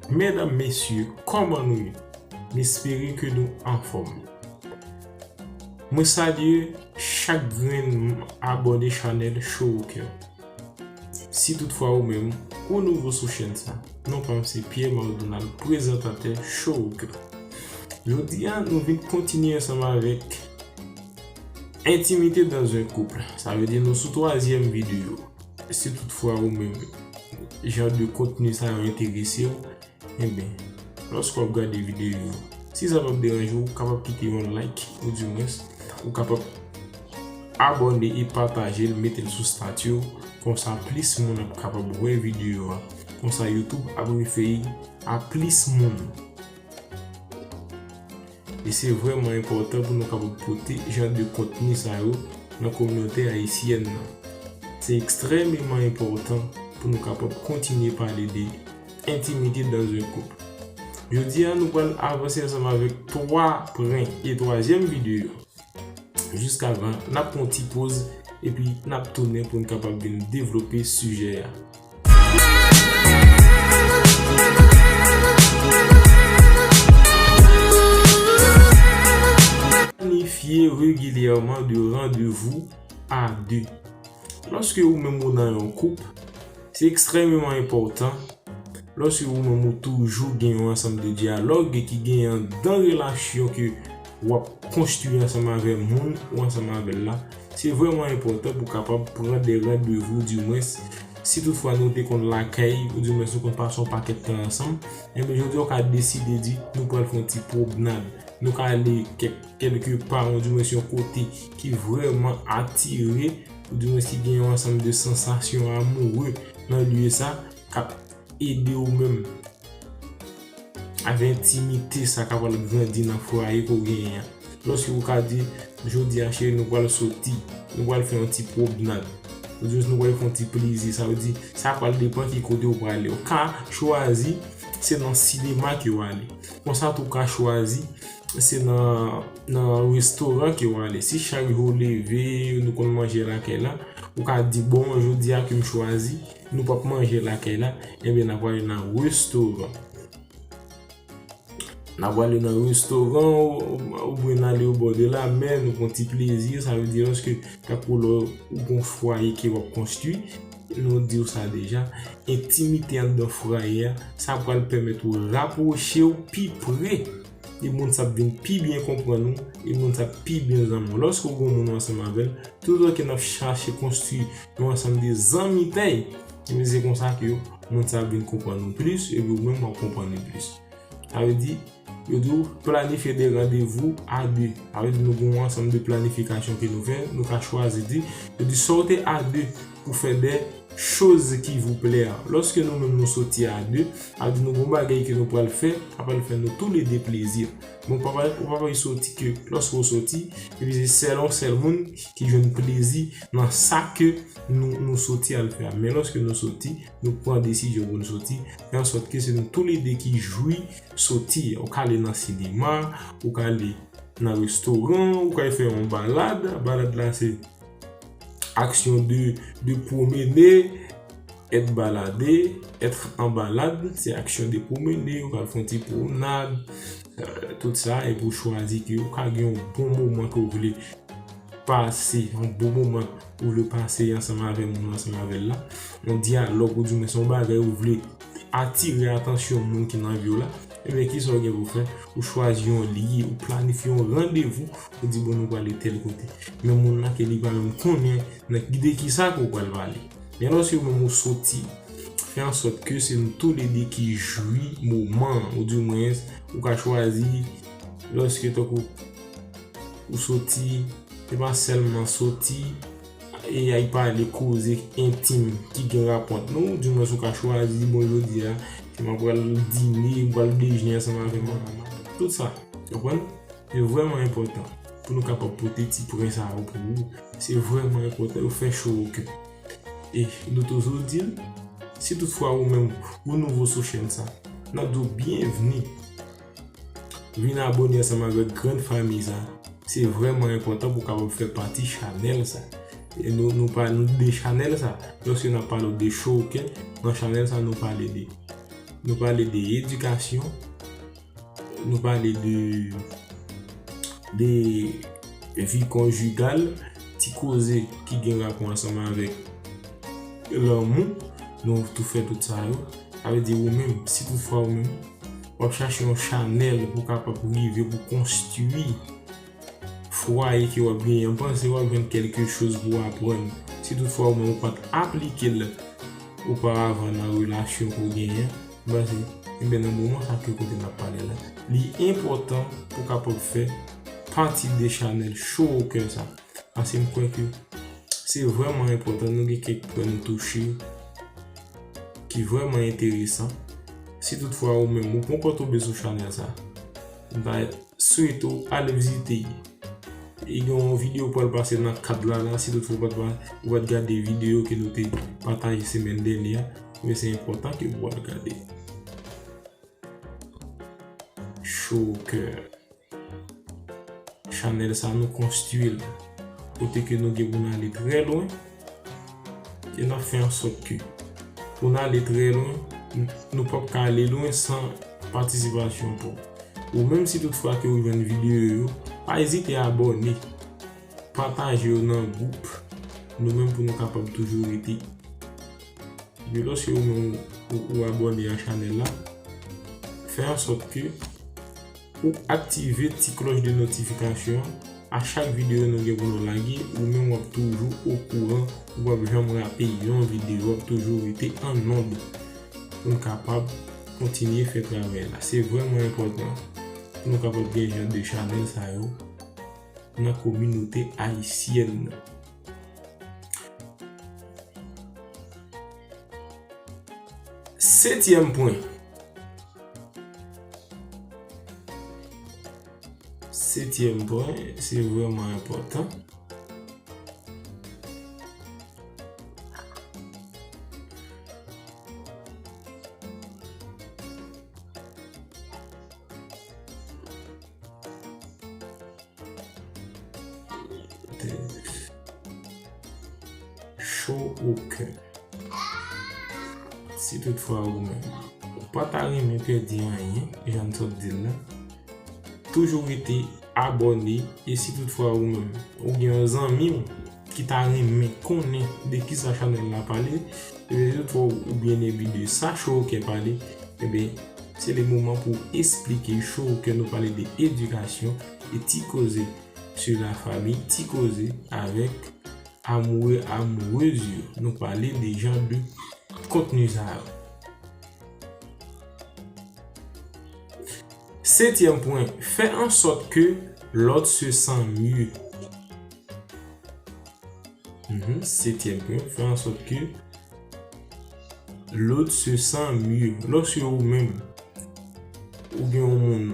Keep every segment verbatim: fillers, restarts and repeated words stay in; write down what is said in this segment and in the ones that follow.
Medam, mesye, kòman nou ye? M espere ke nou anfòm. Mwen salye chak grenn abòne chanèl Show au Cœur. Si toutfwa ou menm, ou nouvo sou chèn sa, non pa m se Pierre Mardonald, prezantatè Show au Cœur. Jodi a, nou vin kontinye ansanm avèk Intimité dans un couple. Sa vle di nou sou twazyèm videyo. Si toutfwa ou menm, jan de kontni sa yo enterese w, enben, lòske w ap gade videyo yo, si sa p ap deranje w, ou kapab kite yon like, oudimwens, ou kapab abòne e pataje l, mete l sou stati w, konsa plis moun ap kapab wè videyo a. Konsa YouTube ap refere a plis moun. E se vrèman enpòtan pou nou kapab pote jan de kontni sa yo nan kominote ayisyèn nan. Se ekstrèmeman enpòtan pou nou kapab kontinye pale de intimité dans un couple. Jodi a, nou pral avanse ansanm avèk twa pwen e twazyèm videyo. Jiskavan, n ap pran yon ti poz, epi n ap tounen pou n kapab vin devlope sijè a. Planifiez régulièrement des rendez-vous à deux. Lòske ou menm ou nan yon koup, se ekstrèmeman enpòtan, lòske ou menm ou toujou gen yon ansanm de dyalòg ki genyen anndan relasyon ke w ap konstwi ansanm avè moun ou ansanm avè l la, se vrèman enpòtan pou w kapab pran de randevou, dimwens, si toutfwa nou te konn lakay, oudimwens nou konn pase yon pakèt tan ansanm, enben jodi a w ka deside di nou pral fè yon ti pwomnad, nou ka ale kèk, kèlke pa, oudimwens yon kote ki vrèman atire, oudimwens ki gen yon ansanm de sansasyon amoure nan lye sa, k ap ede w menm avè entimite sa k ap pral grandi nan fwaye ke w genyen an. Lòske ou ka di, jodi a cheri, nou pral soti, nou pral fè yon ti pwomnad, oudimwens nou pral fè yon ti plezi, sa vle di, sa pral depann ki kote w prale. Ou ka chwazi, se nan sinema ke w ale. Konsa tou ou ka chwazi, se nan, nan restoran ke w ale. Si chak jou w leve, nou konn manje lakay la, ou ka di, bon, jodi a ke m chwazi, nou p ap manje lakay la, enben n ap prale nan restoran. N ap prale nan restoran, ou, oubyen n ale obò de lamè, nou pran ti plezi, sa vle di lòske tankou lè ou gon fwaye ke w ap konstwi, nou di w sa deja, entimite anndan fwaye a, sa pral pèmèt ou rapwoche w pi pre, e moun sa ap vin pi byen konprann ou, e moun sa ap pi byen zanmi w. Lòske w gon moun ou ansanm avè l, toutotan ke n ap chache konstwi yon ansanm de zanmitay, ebyen se konsa ke moun sa ap vin konprann ou plis, epi ou menm w ap konprann li plis. Sa vle di, yo di w planifye de randevou a de. Sa vle di nou gen yon ansanm de planifikasyon ke nou fè, nou ka chwazi di, yo di sòti a de pou fè de choz ki vou plè a. Lòske nou menm nou soti a de, sa vle di nou gen yon bagay ke nou pral fè, sa pral fè nou toulede plezi. Bon, papa, ou pa pral soti ke lòske w soti, epi se sèl yon sèl moun ki jwenn plezi nan sa ke nou, nou soti al fè a. Men lòske nou soti, nou pran desizyon pou nou soti, fè ansòt ke se nou toulede ki jwi soti. Ou ka ale nan sinema, ou ka ale nan restoran, ou ka fè yon balad. Balad la se action de, de promener, être baladé, être en balade, se action de promener, ou ka fè yon ti pwomnad, euh, tout sa, epi ou chwazi ke ou ka gen yon bon moman ke ou vle pase, yon bon moman ou vle pase ansanm avè moun ansanm avè l la, yon dyalòg oudimwens yon bagay ou vle atire atansyon moun ki nan vi w la, ebyen kisa w gen pou fè? Ou chwazi yon lye, ou planifye yon randevou, ou di bon nou prale tèl kote. Men moun nan ke li pa menm konnen nan ki, de kisa ke w pral pale. Men lòske ou menm ou soti, fè ansòt ke se nou toulede ki jwi moman an, oudimwens ou ka chwazi lòske tankou ou soti, se pa sèlman soti e ay pale koze entim ki gen rapò ant nou, oudimwens ou ka chwazi, bon, jodi a, se m ap pral dine, m pral dejene ansanm avè manman. Tout sa, w konprann? Se vrèman enpòtan pou nou kapab pote ti pwen sa yo pou ou. Se vrèman enpòtan, yo fè cho au cœur. E nou toujou di l, si toutfwa ou menm ou nouvo sou chèn sa, n ap di w byenvni. Vin abòne ansanm avèk grann fanmi sa. Se vrèman enpòtan pou w kapab fè pati chanèl sa. E nou, nou pa, nou de chanèl sa. Lòske n ap pale de Show au Cœur, nan chanèl sa nou pale de nou pale de edikasyon, nou pale de, de vi konjigal, ti koze ki gen rapò ansanm avèk lanmou, nou tou fè tout sa yo. Sa vle di ou menm, si toutfwa ou menm, w ap chache yon chanèl pou w kapab rive pou konstwi fwaye ke w ap genyen, m panse w ap jwenn kèlke choz pou w aprann. Si toutfwa ou menm ou pa t aplike l oparavan nan relasyon ke w genyen, m panse, enben, nan moman sa ke kote n ap pale la, li enpòtan pou w kapab fè pati de chanèl Cho Au Cœur sa. Paske m kwè ke se vrèman enpòtan, nou gen kèk pwen nou touche ki vrèman enteresan. Si toutfwa ou menm ou poko tonbe sou chanèl sa, m ta swete w ale vizite l. E gen yon videyo pral pase nan kad la la, si toutfwa ou pa t, ou pa t gade videyo ke nou te pataje semèn dènye a, men se enpòtan ke w al gade. Cho Au Cœur. Chanèl sa nou konstwi l kote ke nou gen pou n ale trè lwen. E n ap fè an sòt ke pou n ale trè lwen, n-, nou p ap ka ale lwen san patisipasyon pa w. Ou menm, si toutfwa ke ou jwenn videyo yo, pa ezite abòne, pataje yo nan gwoup, nou menm pou nou kapab toujou rete. Epi lòske ou menm ou, ou abòne a chanèl la, fè an sòt ke ou aktive ti klòch de notifikasyon an. A chak videyo nou gen pou nou lage, ou menm w ap toujou okouran, ou p ap janm rate yon videyo, w ap toujou rete an nonb pou n kapab kontinye fè travay la. Se vrèman enpòtan pou nou kapab gen jan de chanèl sa yo nan kominote ayisyèn nan. Setyèm pwen. Setyèm pwen, se vrèman enpòtan. Cho au cœur. Si toutfwa ou menm, ou pa ta renmen pèdi anyen, jan m sot di l la, toujou rete abòne. E si toutfwa ou menm, ou gen yon zanmi w ki ta renmen konnen de kisa chanèl la pale, e si toutfwa ou byen enbi de sa Cho Au Cœur pale, enben, se le moman pou w esplike Cho Au Cœur nou pale de edikasyon e ti koze sur la famille, ti koze avèk amoureux, amoureuses yo. Nou pale de jan de kontni sa yo. Setyèm pwen, fè an sòt ke l'autre se sent mieux. Mhm, setyèm pwen, fè an sòt ke l'autre se sent mieux. Lòske ou menm, ou gen yon moun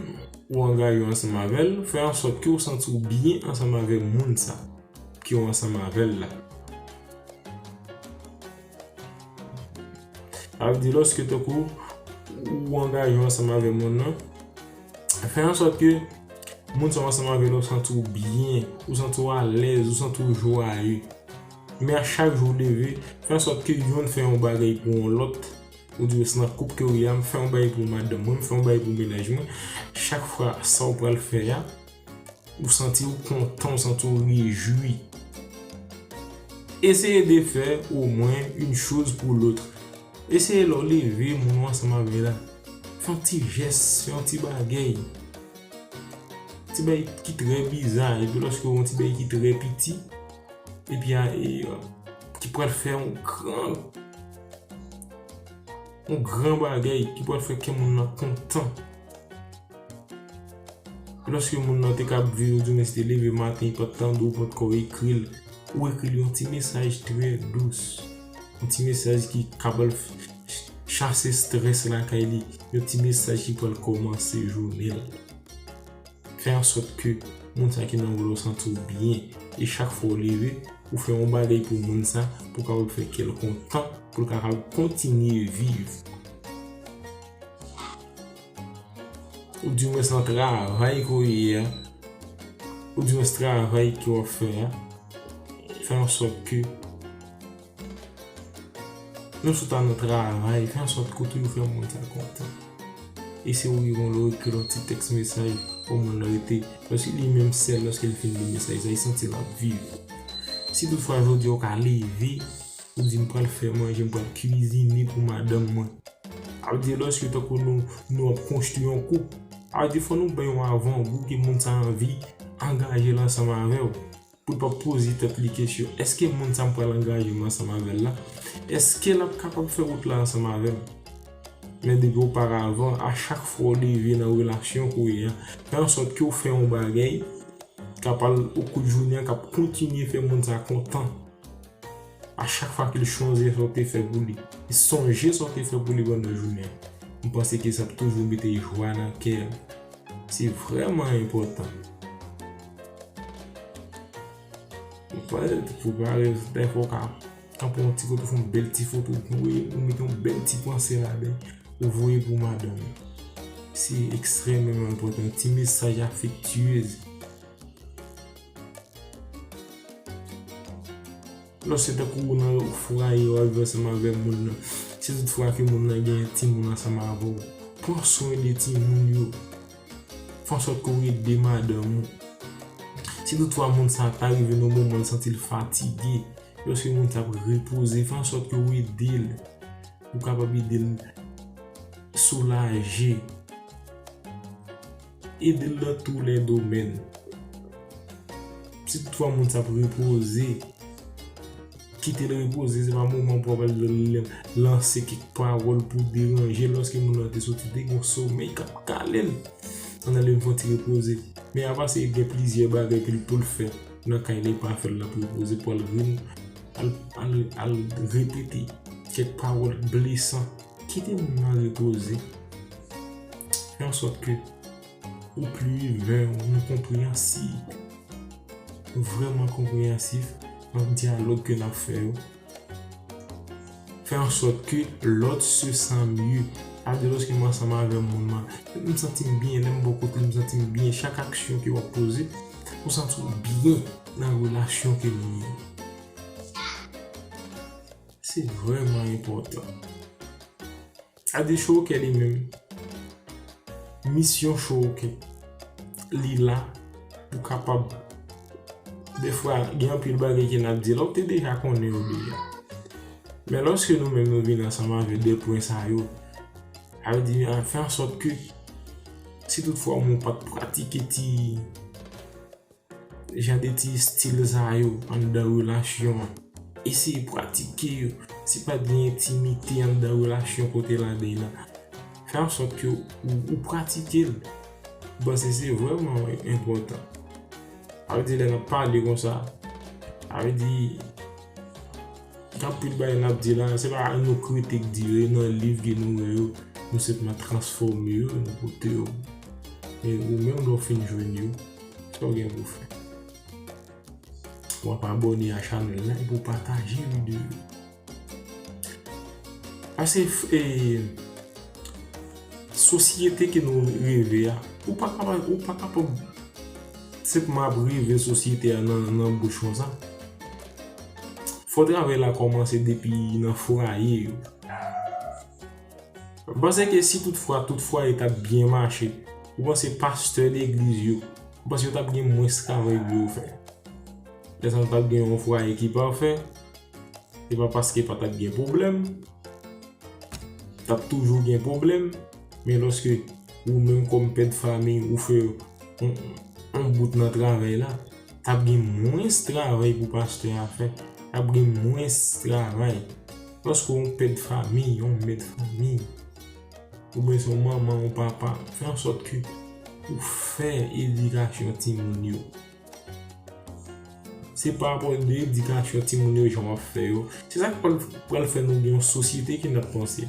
ou angaje w ansanm avè l, fè an sòt ke w santi w byen ansanm avè moun sa ke w ansanm avè l la. Sa vle di lòske tankou ou angaje w ansanm avè moun nan, fè an sòt ke moun sa w ansanm avè l, ou santi w byen, ou santi w alèz, ou santi w jwaye. Men a chak jou w leve, fè an sòt ke yonn fè yon bagay pou yon lòt. Ou di, "Se nan koup ke w ye a, m fè yon bagay pou madanm mwen, m fè yon bagay pou mennaj mwen." Chak fwa sa w pral fè a, ou santi w kontan, ou santi w rejwi. Essayez de faire au moins une chose pour l'autre. Eseye lè w leve, moun ou ansanm avè l la, fè yon ti jès, fè yon ti bagay. Ti bagay ki trè biza, epi lòske w yon ti bagay ki trè piti, epi a, e, ki pral fè yon gran, yon gran bagay, ki pral fè kè moun nan kontan. Lòske moun nan te ka ap viv, oudimwens te leve maten, li pa t tande w, ou pa t ko ekri l, ou ekri l yon ti mesaj trè dous, yon ti mesaj ki kapab chase strès lakay li, yon ti mesaj ki pral kòmanse jounen l. Fè ansòt ke moun sa ki nan ou la santi w byen, e chak fwa w leve, ou fè yon bagay pou moun sa, pou w kapab fè kè l kontan, pou l kapab kontinye viv. Oudimwens nan travay ke w ye a, oudimwens travay ke w ap fè a, fè ansòt ke Nou sot al nan travay, fè ansòt ke w toujou fè moun sa kontan. E se ou ki gon lè w ekri yon ti tèks mesaj pou moun nan rete, paske li menm sèl, lòske l fin li mesaj sa, li santi l ap viv. Si toutfwa jodi a w ka leve, ou di, "M pral fè manje, m pral kwizine pou madanm mwen." Sa vle di, lòske tankou nou, nou ap konstwi yon koup, sa vle di, fò nou bay yon avangou ke moun sa anvi angaje l ansanm avè w. Pou l pa poze tèt li kesyon, èske moun sa m pral angaje m ansanm avè l la, èske l ap kapab fè wout la ansanm avè m? Men depi oparavan, a chak fwa w leve nan relasyon ke w ye a, fè ansòt ke w fè yon bagay k ap al okou jounen an, k ap kontinye fè moun sa kontan. A chak fwa ke l chonje sa w te fè pou li, e sonje sa w te fè pou li pandan jounen an, m panse ke sa ap toujou mete jwa nan kè l. Se vrèman enpòtan. Ou pa, pou pa rèv, dèfwa w ka kanpe yon ti kote, fè yon bèl ti foto, ou voye, ou mete yon bèl ti panse ladan, ou voye pou madanm ou. Se ekstrèmeman enpòtan, ti mesaj afektyez. Lòske tankou ou nan yon fwaye, w ap viv ansanm avèk moun nan, si toutfwa ke moun nan gen timoun ansanm avè w, pran swen de timoun yo. Fè ansòt ke w ede madanm ou. Si toutfwa moun sa ta rive nan moman l santi l fatige, lòske moun sa ap repoze, fè ansòt ke w ede l. Ou kapab ede l soulaje. Ede l nan tou lè domèn. Si toutfwa moun sa ap repoze, kite l repoze, se pa moman pou w ap al lanse kèk pawòl pou deranje l. Lòske moun nan te soti, te gen yon somèy k ap kale l. Ann ale m fè yon ti repoze. Men apa se gen plizyè bagay ke l pou l fè nan kay la, e pa fè l l ap repoze, pou al ri, al, al, al repete kèk pawòl blesan. Kite moun nan repoze. Fè ansòt ke ou pli imen, ou konpreyansif. Ou vrèman konpreyansif nan dyalòg ke n ap fè yo. Fè ansòt ke lòt se san mye. Sa vle di lòske m ansanm avè moun nan, m santi m byen, lè m bò kote l, m santi m byen. Chak aksyon ke w ap poze, ou santi w byen nan relasyon ke nou ye. Se vrèman enpòtan. Sa vle di Chowkè li menm, misyon Chowkè, li la pou kapab, dèfwa, gen anpil bagay ke n ap di la, ou te deja konnen yo deja. Men lòske nou menm nou vin ansanm avè de pwen sa yo, sa vle di, fè ansòt ke si toutfwa moun pa t pratike ti jan de ti estil sa yo anndan relasyon an, eseye pratike yo. Si pa t gen entimite anndan relasyon kote ladan l la, fè ansòt ke ou, ou pratike l. M panse se vrèman enpòtan. Sa vle di lè n ap pale konsa, sa vle di gen anpil bagay n ap di la, se pa nou k rete k di yo, e nan liv ke nou wè yo, nou senpman transfòme yo, nou pote yo. Men ou menm lè w fin jwenn yo, sa w gen pou fè? W ap abòne a chanèl la epi w pataje videyo yo. Paske, e, sosyete ke nou reve a, ou pa kapab, ou pa kapab senpman ap reve sosyete a nan, nan bouch konsa. Fò travay la kòmanse depi nan fwaye yo. M panse ke si tout fwa, tout fwaye t ap byen mache, ou panse pastè legliz yo, ou panse yo t ap gen mwens travay pou yo fè? Lè sa nou t ap gen yon fwaye ki pafè, se pa paske pa t ap gen pwoblèm, t ap toujou gen pwoblèm, men lòske ou menm kòm pè d fanmi, ou fè yon, yon bout nan travay la, t ap gen mwens travay pou pastè a fè, t ap gen mwens travay. Lòske w yon pè d fanmi, yon mè d fanmi, oubyen se yon manman, yon papa, fè ansòt ke ou fè edikasyon timoun yo. Se pa rapò de edikasyon timoun yo, jan w ap fè yo. Se sa k pral, pral fè nou gen yon sosyete ke n ap panse.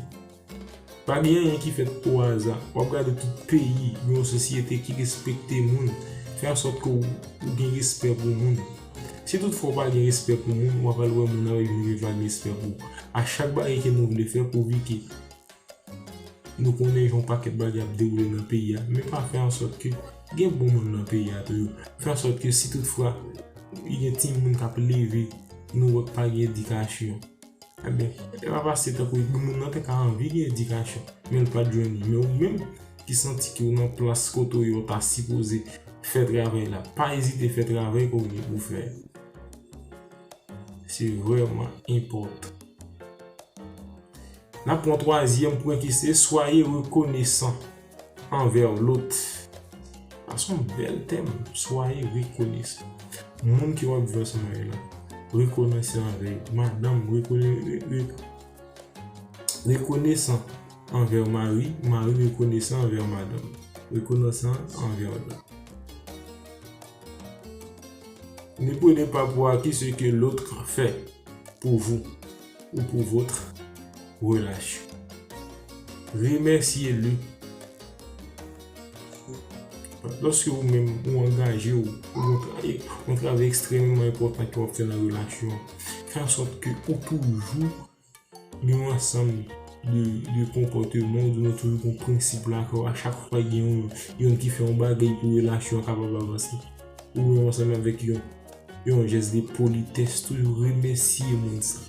Pa gen anyen ki fèt o aza. W ap gade tout peyi, gen yon sosyete ki respekte moun. Fè ansòt ke w, ou gen respè pou moun. Si toutfwa w pa gen respè pou moun, w ap al wè moun nan, epi li pa gen respè pou ou. A chak bagay ke nou vle fè, pouvi ke nou konnen jan yon pakèt bagay ap dewoule nan peyi a, men pa fè ansòt ke gen bon moun nan peyi a toujou. Fè ansòt ke si toutfwa gen timoun k ap leve, nou wè k pa gen edikasyon, Ebyen, lè pa pase tankou moun nan te ka anvi gen edikasyon, men l pa t jwenn li. Men ou menm ki santi ke w nan plas kote w ye, w ta sipoze fè travay la, pa ezite fè travay ke w gen pou fè. Se vrèman enpòtan. N ap pran twazyèm pwen ki se, soyez reconnaissant envers l'autre. Sa se yon bèl tèm, soyez reconnaissant. Moun ke w ap viv ansanm avè l la, rekonesan anvè yo. Madanm, rekone-, re-, re-, rekonesan anvè mari, mari rekonesan anvè madanm, rekonesan anvè l. Ne prenez pas pour acquis ce que l'autre fait pour vous ou pour votre relation. Remerciez-le. Lòske ou menm ou angaje w pou yon tra-, yon travay ekstrèmeman enpòtan ke w ap fè nan relasyon an, fè an sòt ke ou toujou gen yon ansanm de, de konpòteman, oubyen nou toujou gen yon prensip lakay, a chak fwa gen yon, yon ki fè yon bagay pou relasyon an kapab avanse. Oubyen ansanm avèk yon, yon jès de politès, toujou remèsye moun sa.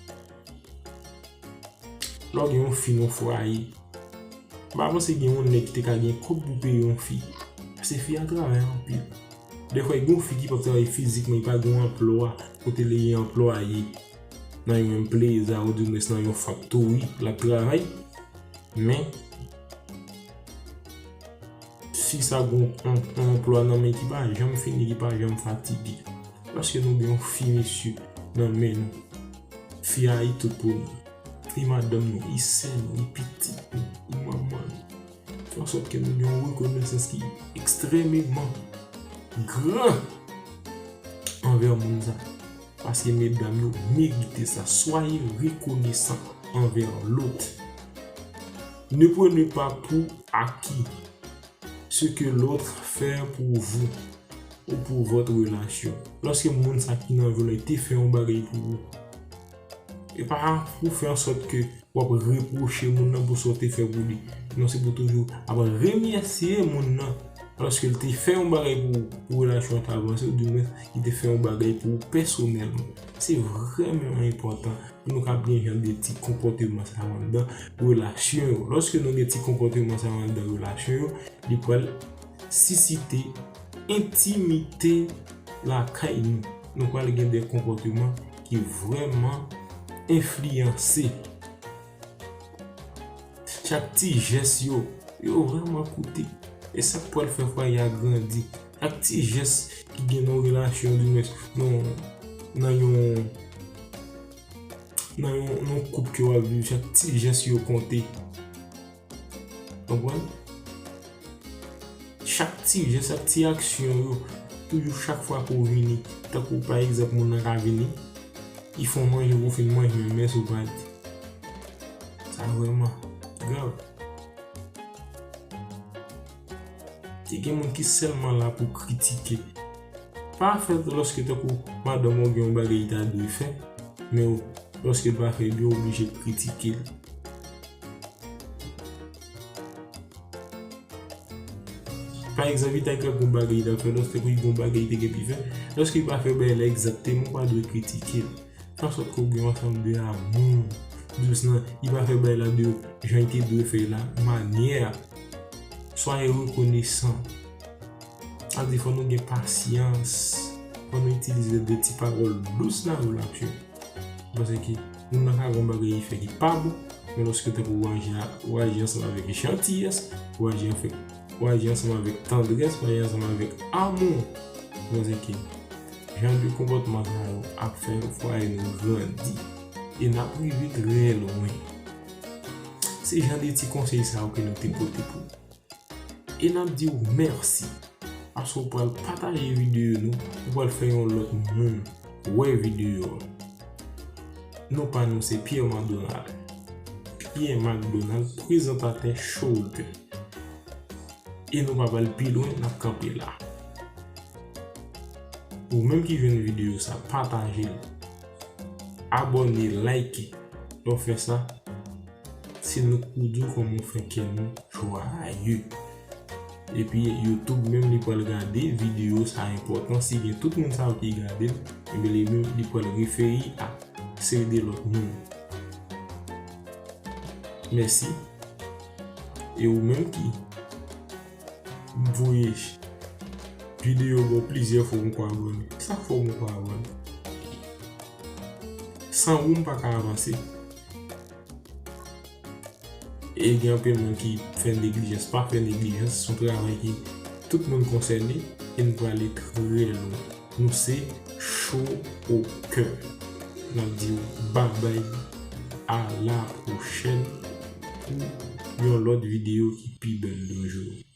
Lè w gen yon fi nan fwaye, m pa panse gen yon nèg ki te ka gen kòb pou peye yon fi. Paske fi a travay anpil. Dèfwa, gen yon fi ki p ap travay fizikman, li pa gen yon anplwa, kote li gen anplwaye. Nan yon pleza, oudimwens nan yon faktori, l ap travay. Men, fi sa gen yon, yon, yon anplwa nan men ki pa janm fini, ki pa janm fatige. Lòske nou gen yon fi, mesye, nan men nou, fi a li tout pou nou. Li madanm nou, li sè nou, li pitit nou, li manman nou. Fè an sòt ke nou gen yon rekonesans ki ekstrèmeman gran anvè moun sa. Paske medam yo merite sa. Soyez reconnaissant envers l'autre. Ne prenez pas pour acquis ce que l'autre fait pour vous ou pour votre relation. Lòske moun sa ki nan vi w la, li te fè yon bagay pou ou, e pa pou fè an sòt ke w ap repwoche moun nan pou sa w te fè pou li. Non, se pou toujou ap remèsye moun nan lòske l te fè yon bagay pou ou, pou relasyon an ta avanse, oudimwens li te fè yon bagay pou ou pèsonèlman. Se vrèman enpòtan pou nou kapab gen jan de ti konpòteman sa yo anndan relasyon yo. Lòske nou gen ti konpòteman sa yo anndan relasyon yo, li pral sisite entimite lakay nou. Nou pral gen de konpòteman ki vrèman enfliyanse. Chak ti jès yo, yo vrèman koute. E sa k pral fè fwaye a grandi. Chak ti jès ki gen nan yon relasyon, oudimwens nan, nan yon, nan yon, nan yon koup ke w ap viv, chak ti jès yo konte. Konprann? Chak ti jès, chak ti aksyon yo, toujou chak fwa ke w vini, tankou pa egzanp, moun nan ka vini, li fè w manje, ou fin manje, men mèsi ou pa di. Sa vrèman grav. Te gen moun ki sèlman la pou kritike. Pa fè lòske tankou madanm ou gen yon bagay li ta dwe fè, men ou, lòske l pa fè l byen, ou oblije kritike l. Pa egzanp, li ta gen yon bagay li ta fè, lòske tankou li gen yon bagay li te gen pou l fè, lòske li pa fè bagay la egzakteman, ou pa dwe kritike l. Fè an sòt ke w gen yon ansanm de amou, dous nan, li pa fè bagay la de jan li te dwe fè la, manyè a. Soyez reconnaissant. Sa vle di fò nou gen pasyans, fò nou itilize de ti pawòl dous nan relasyon. Paske moun nan ka gen yon bagay li fè ki pa bon, men lòske tankou w aji a, w aji ansanm avèk jantiyès, w aji avèk, w aji ansanm avèk tandrès, w aji ansanm avèk amou, paske jan de konpòtman sa yo ap fè fwaye nou grandi e n ap rive trè lwen. Se jan de ti konsèy sa yo ke nou te pote pou ou. E n ap di w mèsi, paske w pral pataje videyo nou, ou pral fè yon lòt moun wè videyo a. Non pa nou se Pierre Macdonald. Pierre Macdonald, prezantatè Showtime. E nou pa pral pi lwen, n ap kanpe la. Ou menm ki jwenn videyo sa, pataje l. Abòne, like. Lè w fè sa, se nou k pou di w kòman w fè kè nou jwaye. Epi YouTube menm li pral gade videyo sa enpòtan. Si gen tout moun sa yo ki gade l, ebyen li menm li pral refere a seri de lòt moun. Mèsi. E ou menm ki voye videyo ba w plizyè fwa, ou poko abòne. Sa fè w poko abòne? San ou, m pa ka avanse. E gen anpil moun ki fè neglijans. Pa fè neglijans, se yon travay ki tout moun konsène e n prale trè lwen. Nou se Cho o kè. N ap di w babay, a la pwochèn pou yon lòt videyo ki pi bèl de jou.